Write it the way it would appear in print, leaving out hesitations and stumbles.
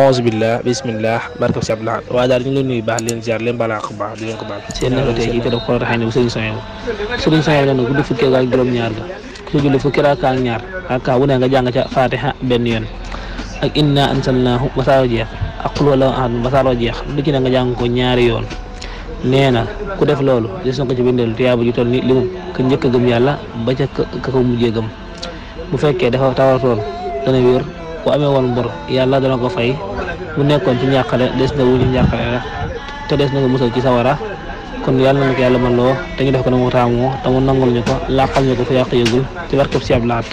auzu billah bismillah barka si abdullah waa daal ñu ngi leen nuyu baax leen ziar leen balaa ko baax di leen ko baal seen naka tey jii te daf ko raxee ne bu sëriñ Soyebu la guddi fukki ak juróom-ñaar ga ku ci julli fukki rakaa ak ñaar rakaa bu ne nga jàng ca fatiha benn yoon ak inna ansalnaahu ba saaro jeex ak qul huwallahu ahad ba saaro jeex lu ci ne nga jàng ko ñaari yoon nee na ku def loolu des na ko ci bindal tiyaaba ju toll ni li mu ko njëkk a gëm yàlla ba ca ka ko mujjee gëm bu fekkee dafa tawatoon dana wér bu amee woon bor yàlla dana ko fay bu nekkoon ci njàqale des na wuñu njàqale la te des na nga musal ci sawara kon yàlla na ko yàlla man loo te ñu def ko na mu taamoo te mu nangul ñu ko laqal ñu ko fa yàq yëgul ci barkeb si ab laat